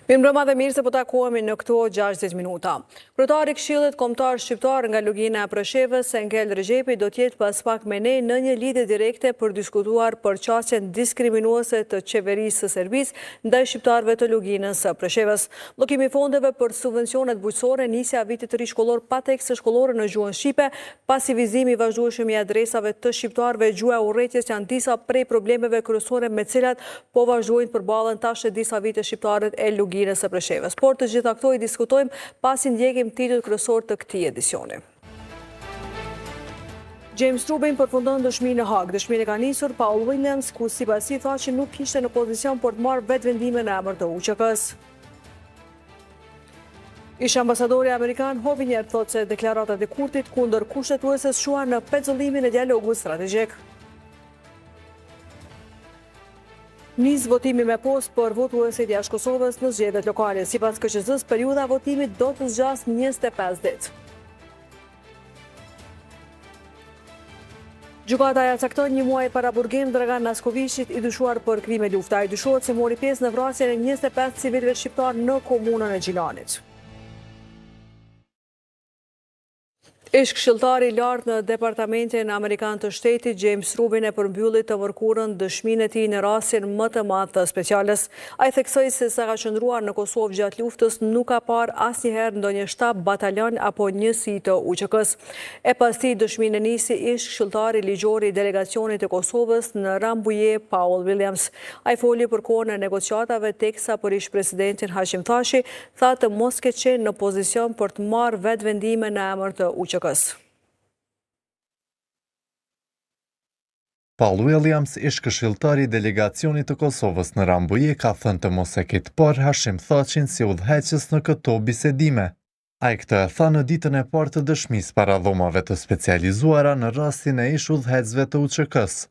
Mirëmbrëma dhe mirë se po takohemi në këto 60 minuta. Kryetari i Këshillit Kombëtar Shqiptar nga Lugina e Preshevës, Enkel Rexhepi, do të jetë pas pak me ne në një lidhje direkte për diskutuar për qasjen diskriminuese të qeverisë së Serbisë ndaj shqiptarëve të Luginës së Preshevës. Bllokimi i fondeve për subvencionet bujqësore, nisja e vitit të ri shkollor pa tekste shkollore në gjuhën shqipe, Pasivizimi i vazhdueshëm i adresave të shqiptarëve, gjuha e urrejtjes janë disa prej problemeve kryesore me të cilat po vazhdojnë të përballen tash e disa vite shqiptarët e Luginës së Preshevës. Por të gjitha këto i diskutojmë pasi ndjekim titujt kryesorë të këtij edicioni. James Rubin përfundon dëshminë në Hagë. Dëshminë e ka nisur Paul Williams, ku sipas tij Thaçi nuk ishte në pozicion për të marrë vetë vendime në emër të UÇK-së. Ish-ambasadori amerikan Hovenier thotë se deklaratat e Kurtit kundër kushtetueses çuan në pezullimin e dialogut strategjik. Nis votimi me postë për votuesit jashtë Kosovës në zgjedhjet lokale. Sipas KQZ-së, periudha e votimit do të zgjasë 25 ditë. Gjykata ia cakton një muaj paraburgim Dragan Naskoviqit i dyshuar për krime lufte. Ai dyshohet se mori pjesë në vrasjen e 25 civilëve shqiptarë në komunën e Gjilanit. Ish-këshilltari i lartë në Departamentin Amerikan të Shtetit, James Rubin e përmbylli të mërkurën dëshminë e tij në rastin më të madh të Speciales. Ai theksoi se sa ka qëndruar në Kosovë gjatë luftës nuk ka parë asnjëherë ndonjë shtab, batalion apo njësi të UÇK-së. E pas tij dëshminë e nisi ish-këshilltari ligjor i delegacionit të Kosovës në Rambuje, Paul Williams. Ai foli për kohën e negociatave teksa për ish-presidentin Hashim Thaçi tha të mos ketë qenë në pozicion për të marrë vetë vendime në emër të UÇK-së. Paul Williams, ish-këshilltar i delegacionit të Kosovës në Rambuje ka thënë të mos e ketë parë Hashim Thaçin si udhëheqës në këto bisedime. Ai këtë e tha në ditën e parë të dëshmisë para Dhomave të Specializuara në rastin e ish-udhëheqësve të UÇK-së.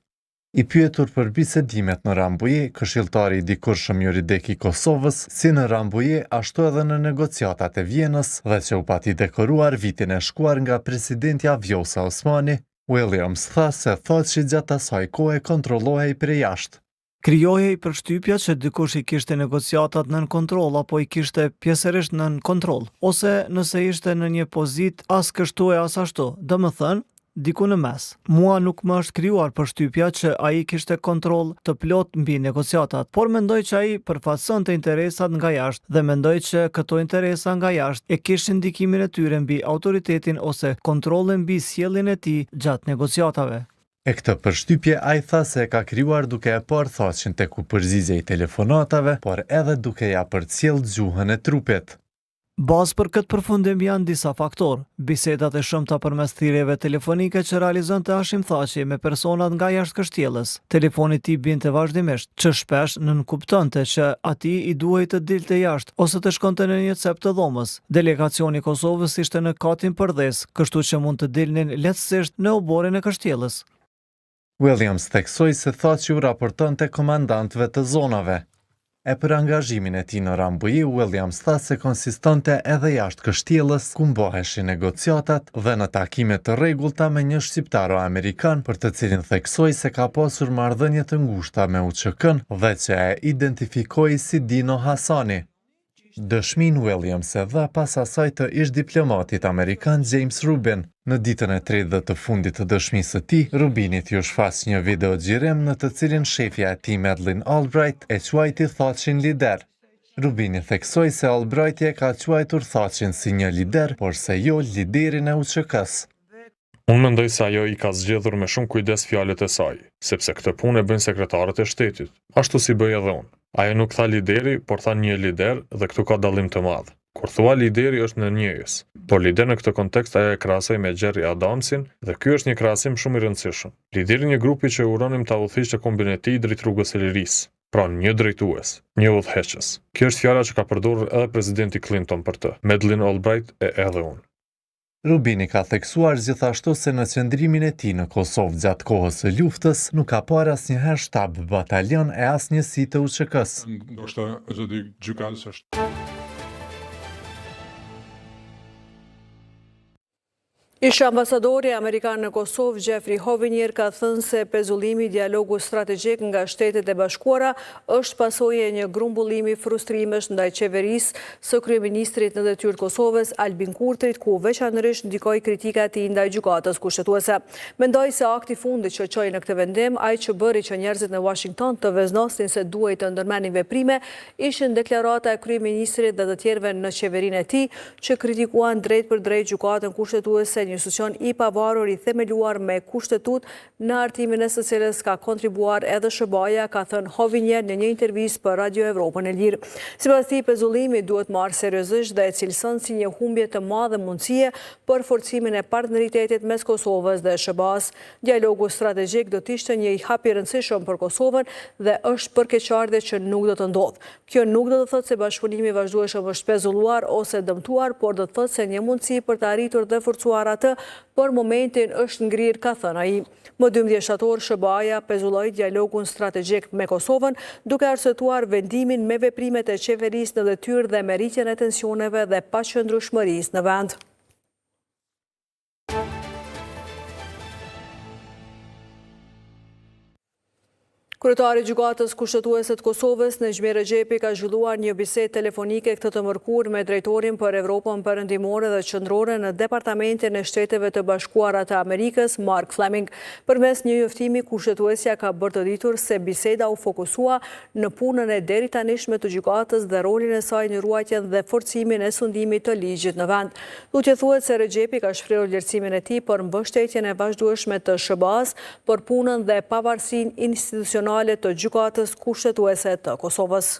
I pyetur për bisedimet në Rambuje, këshilltari i dikurshëm juridik i Kosovës, si në Rambuje ashtu edhe në negociatat e Vjenës dhe që u pati dekoruar vitin e shkuar nga presidentja Vjosa Osmani, Williams tha se Thaçi gjatë asaj kohe kontrollohej prej jashtë. Krijohej përshtypja që dikush i kishte negociatat nën kontroll apo i kishte pjesërisht nën kontroll, ose nëse ishte në një pozitë as kështu e as ashtu, domethënë, diku në mes. Mua nuk më është krijuar përshtypja që ai kishte kontroll të plotë mbi negociatat, por mendoj që ai përfaqësonte interesat nga jashtë dhe mendoj që këto interesa nga jashtë e kishin ndikimin e tyre mbi autoritetin ose kontrollin mbi sjelljen e tij gjatë negociatave. E këtë përshtypje ai tha se e ka krijuar duke e parë Thaçin tek u përgjigjej telefonatave, por edhe duke ia përcjellë gjuhën e trupit. Bazë për këtë përfundim janë disa faktorë, bisedat e shumta përmes thirrjeve telefonike që realizonte Hashim Thaçi me personat nga jashtë kështjellës, telefoni i tij binte vazhdimisht, që shpesh nënkuptonte që atij i duhej të dilte jashtë ose të shkonte në një cep të dhomës. Delegacioni i Kosovës ishte në katin përdhes, kështu që mund të dilnin lehtësisht në oborrin e kështjellës. Williams theksoi se Thaçi u raportonte komandantëve të zonave. E për angazhimin e tij në Rambuje, Williams tha se konsistonte edhe jashtë kështjellës ku mbaheshin negociatat dhe në takime të rregullta me një shqiptaro-amerikan për të cilin theksoi se ka pasur marrëdhënie të ngushta me UÇK-në dhe që e identifikoi si Dino Hasani. Dëshminë Williams e dha pas asaj të ish-diplomatit amerikan James Rubin. Në ditën e tretë dhe të fundit të dëshmisë së tij, Rubinit iu shfaq një video-xhirim në të cilin shefja e tij Madeleine Albright e quajti Thaçin lider. Rubini theksoi se Albrighti e ka quajtur Thaçin si një lider, por se jo liderin e UÇK-së. Unë mendoj se ajo i ka zgjedhur me shumë kujdes fjalët e saj, sepse këtë punë e bëjnë sekretarët e shtetit, ashtu si bëj edhe unë. Ajo nuk tha lideri, por tha një lider dhe këtu ka dallim të madh. Kur thua lideri është në njëjës, por lider në këtë kontekst ajo e krahasoi me Gerry Adamsin dhe ky është një krahasim shumë i rëndësishëm. Lideri i një grupi që e uronim ta udhëhiqte kombin e tij drejt rrugës së lirisë. Pra një drejtues, një udhëheqës. Kjo është fjala që ka përdorur edhe presidenti Clinton për të, Madeleine Albright e edhe unë. Rubini ka theksuar gjithashtu se në qëndrimin e tij në Kosovë gjatë kohës së luftës nuk ka parë asnjëherë shtab, batalion e as njësi të UÇK-së. Ndoshta zoti gjykatës është. Ish-ambasadori amerikan në Kosovë, Jeffrey Hovenier, ka thënë se pezullimi i dialogut strategjik nga Shtetet e Bashkuara është pasojë e një grumbullimi frustrimesh ndaj qeverisë së kryeministrit në detyrë të Kosovës, Albin Kurtit, ku veçanërisht ndikoi kritika e tij ndaj Gjykatës Kushtetuese. Mendoj se akti i fundit që çoi në këtë vendim, ai që bëri që njerëzit në Washington të vendosnin se duhej të ndërmerrnin veprime, ishin deklarata e kryeministrit dhe të tjerëve në qeverinë e tij, që kritikuan drejtpërdrejt Gjykatën Kushtetuese, një institucion i pavarur i themeluar me Kushtetutë, në hartimin e së cilës ka kontribuar edhe SHBA-ja, ka thënë Hovenier në një intervistë për Radio Evropën e Lirë. Sipas tij, pezullimi duhet marrë seriozisht dhe e cilëson si një humbje të madhe mundësie për forcimin e partneritetit mes Kosovës dhe SHBA-së. Dialogu strategjik do të ishte një hap i rëndësishëm për Kosovën dhe është për keqardhje që nuk do të ndodhë. Kjo nuk do të thotë se bashkëpunimi i vazhdueshëm është pezulluar ose dëmtuar, por do të thotë se një mundësi për të arritur dhe forcuar atë për momentin është ngrirë, ka thënë ai. Më 12 shtator, SHBA-ja pezulloi dialogun strategjik me Kosovën, duke arsyetuar vendimin me veprimet e qeverisë në detyrë dhe me rritjen e tensioneve dhe paqëndrueshmërisë në vend. Kryetari i Gjykatës Kushtetuese të Kosovës, Nexhmi Rexhepi ka zhvilluar një bisedë telefonike këtë të mërkurë me drejtorin për Evropën Perëndimore dhe Qendrore në Departamentin e Shteteve të Bashkuara të Amerikës, Mark Fleming. Përmes një njoftimi, Kushtetuesja ka bërë të ditur se biseda u fokusua në punën e deritanishme të gjykatës dhe rolin e saj në ruajtjen dhe forcimin e sundimit të ligjit në vend. Tutje thuhet se Rexhepi ka shprehur vlerësimin e tij për mbështetjen e vazhdueshme të SHBA-së për punën dhe pavarësinë institucionale të Gjykatës Kushtetuese të Kosovës.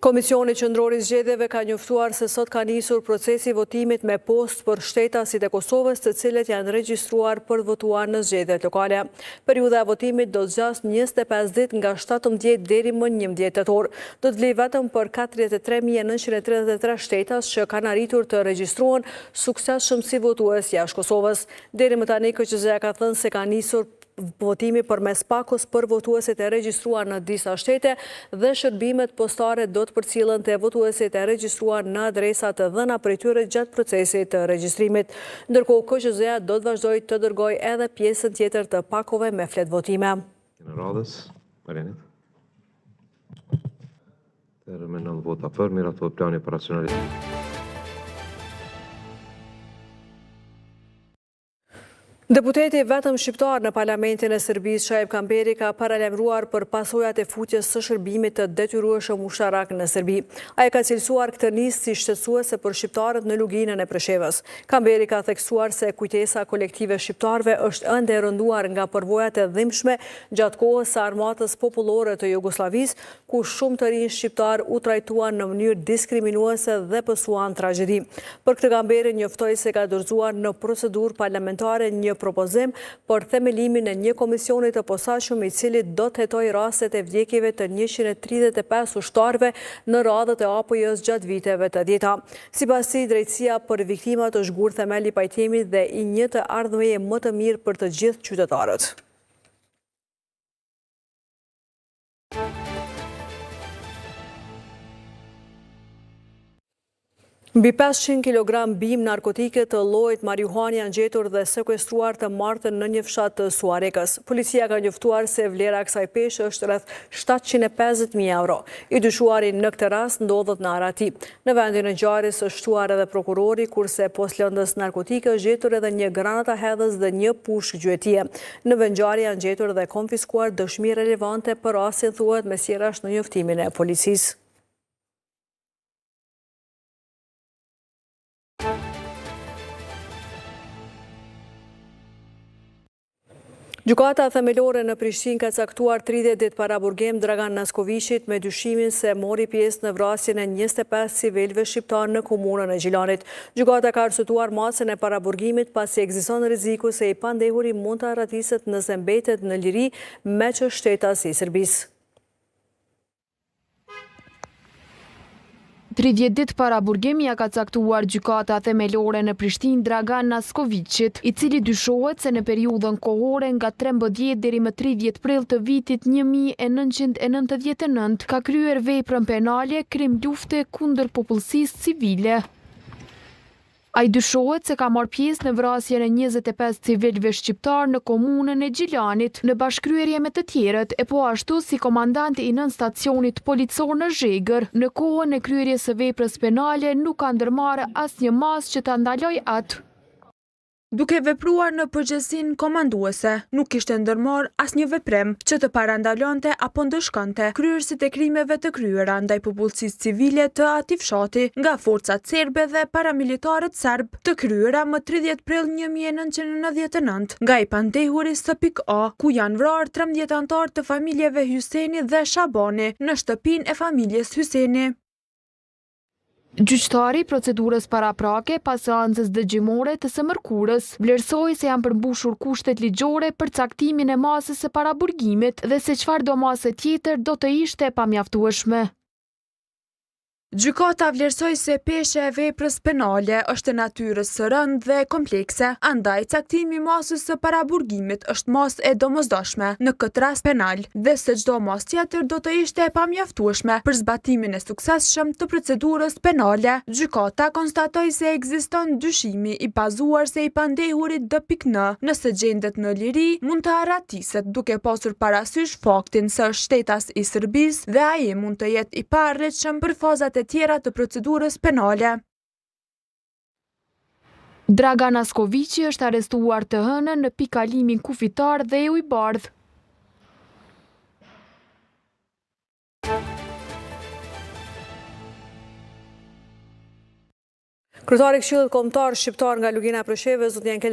Komisioni Qendror i Zgjedhjeve ka njoftuar se sot ka nisur procesi i votimit me postë për shtetasit e Kosovës të cilët janë regjistruar për të votuar në zgjedhjet lokale. Periudha e votimit do të zgjasë 25 ditë nga 17 deri më 11 tetor. Do të vlejë vetëm për 43.933 shtetas që kanë arritur të regjistrohen suksesshëm si votues jashtë Kosovës. Deri më tani KQZ-ja ka thënë se ka nisur votimi përmes pakos për votuesit e regjistruar në disa shtete dhe shërbimet postare do të përcillen te votuesit e regjistruar në adresa të dhëna prej tyre gjatë procesit të regjistrimit. Ndërkohë, KQZ-ja do të vazhdojë të dërgojë edhe pjesën tjetër të pakove me fletëvotime. Në radhës, Marinit. Me 9 vota për, miratohet plani operacional. Deputeti i vetëm shqiptar në Parlamentin e Serbisë, Shaip Kamberi, ka paralajmëruar për pasojat e futjes së shërbimit të detyrueshëm ushtarak në Serbi. Ai e ka cilësuar këtë nismë si shqetësuese për shqiptarët në Luginën e Preshevës. Kamberi ka theksuar se kujtesa kolektive e shqiptarëve është ende e rënduar nga përvojat e dhimbshme gjatë kohës së Armatës Popullore të Jugosllavisë, ku shumë të rinj shqiptarë u trajtuan në mënyrë diskriminuese dhe pësuan tragjedi. Për këtë Kamberi njoftoi se ka dorëzuar në procedurë parlamentare një propozim për themelimin e një komisioni të posaçëm i cili do të hetojë rastet e vdekjeve të 135 ushtarëve në radhët e APJ-së gjatë viteve tetëdhjeta. Sipas tij, drejtësia për viktimat është gur themel i pajtimit dhe i një të ardhmeje më të mirë për të gjithë qytetarët. Mbi 500 kg bimë narkotike të llojit marihuanë janë gjetur dhe sekuestruar të martën në një fshat të Suharekës. Policia ka njoftuar se vlera e kësaj peshe është rreth 750.000 euro. I dyshuari në këtë rast ndodhet në arrati. Në vendin e ngjarjes është shtuar edhe prokurori, kurse pos lëndës narkotike është gjetur edhe një granatahedhës dhe një pushkë gjuetie. Në vendngjarje janë gjetur dhe konfiskuar dëshmi relevante për rastin, thuhet mes tjerash në njoftimin e policisë. Gjykata Themelore në Prishtinë ka caktuar 30 ditë paraburgim Dragan Naskoviqit me dyshimin se mori pjesë në vrasjen e 25 civilëve shqiptarë në komunën e Gjilanit. Gjykata ka arsyetuar masën e paraburgimit pasi ekziston rreziku se i pandehuri mund të arratiset nëse mbetet në liri meqë është shtetas i Serbisë. 30 ditë paraburgim ia ka caktuar Gjykata Themelore në Prishtinë Dragan Naskoviqit, i cili dyshohet se në periudhën kohore nga 13 deri më 30 prill të vitit 1999 ka kryer veprën penale krim lufte kundër popullsisë civile. Ai dyshohet se ka marrë pjesë në vrasjen e 25 civilëve shqiptarë në komunën e Gjilanit, në bashkëkryerje me të tjerët, e po ashtu si komandant i nënstacionit policor në Zhegër, në kohën e kryerjes së veprës penale nuk ka ndërmarrë asnjë masë që ta ndalojë atë. Duke vepruar në përgjegjësinë komanduese, nuk kishte ndërmarrë asnjë veprim që të parandalonte apo ndëshkonte kryerësit e krimeve të kryera ndaj popullsisë civile të atij fshati nga forcat serbe dhe paramilitarët serbë të kryera më 30 prill 1999 nga i pandehuri S.A, ku janë vrarë 13 anëtarë të familjeve Hyseni dhe Shabani në shtëpinë e familjes Hyseni. Gjyqtari i procedurës paraprake pas seancës dëgjimore të së mërkurës, vlerësoi se janë përmbushur kushtet ligjore për caktimin e masës së paraburgimit dhe se çfarëdo mase tjetër do të ishte e pamjaftueshme. Gjykata vlerësoi se pesha e veprës penale është e natyrës së rëndë dhe komplekse, andaj caktimi i masës së paraburgimit është masë e domosdoshme në këtë rast penal dhe se çdo masë tjetër do të ishte e pamjaftueshme për zbatimin e suksesshëm të procedurës penale. Gjykata konstatoi se ekziston dyshimi i bazuar se i pandehuri D.N, nëse gjendet në liri, mund të arratiset duke pasur parasysh faktin se është shtetas i Serbisë dhe ai mund të jetë i paarritshëm për fazat e tjera të procedurës penale. Dragan Askoviqi është arrestuar të hënën në pikëkalimin kufitar Dheu i Bardhë. Kryetari i Këshillit Kombëtar Shqiptar nga Lugina e Preshevës, zoti Enkel.